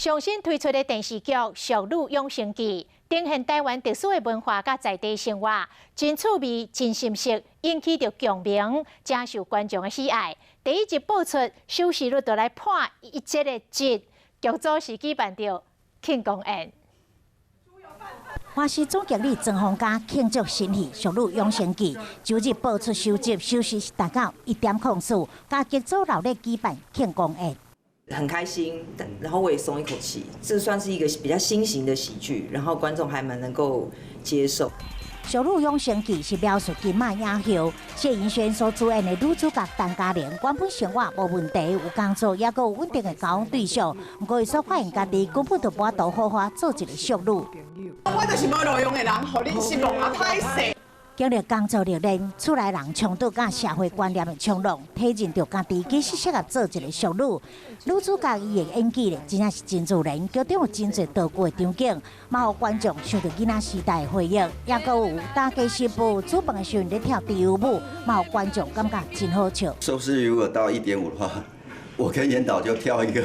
上新推出的電視劇《俗女養成記》，呈現台灣特殊的文化佮在地生活，真趣味、真心實，引起著共鳴，誠受觀眾的喜愛。第一集播出，收視率就來破一這个億，劇組是舉辦著慶功宴。華視總經理曾鴻嘉慶祝新戲《俗女養成記》周日播出首集，收視達到1.04，佮劇組熱烈舉辦慶功宴。很開心，然後我也鬆一口氣。這算是一個比較新型的喜劇，然後觀眾還蠻能夠接受。《俗女養成記》是描述金馬影后謝盈萱所主演的女主角陳嘉玲，原本生活無問題，有工作，也閣有穩定的交往對象。毋過伊煞發現家己根本就無法度好好做一个俗女。我就是無路用的人，予恁失望啊，歹勢。經歷工作歷練，厝內人衝突佮社會觀念的衝撞，體認著家己其實適合做一个俗女。女主角伊的演技咧，真正是真自然，劇中有真濟道具的場景，嘛予觀眾想著囡仔時代的回憶。也閣有大家媳婦煮飯的時陣咧跳豬油舞，嘛予觀眾感覺真好笑。收視率如果到1.5的話，我跟嚴導就跳一個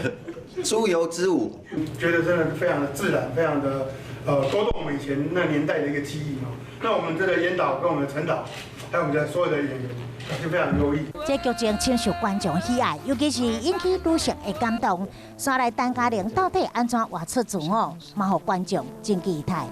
豬油之舞。覺得真的非常的自然，非常的勾動我們以前那年代的一個記憶哦。那我們這個嚴導跟我們的陳導，還有我們的所有的演員，表現非常優異。這劇情深受觀眾喜愛，尤其是引起女性的感動。煞來陳嘉玲到底按怎活出自我，嘛予觀眾真期待。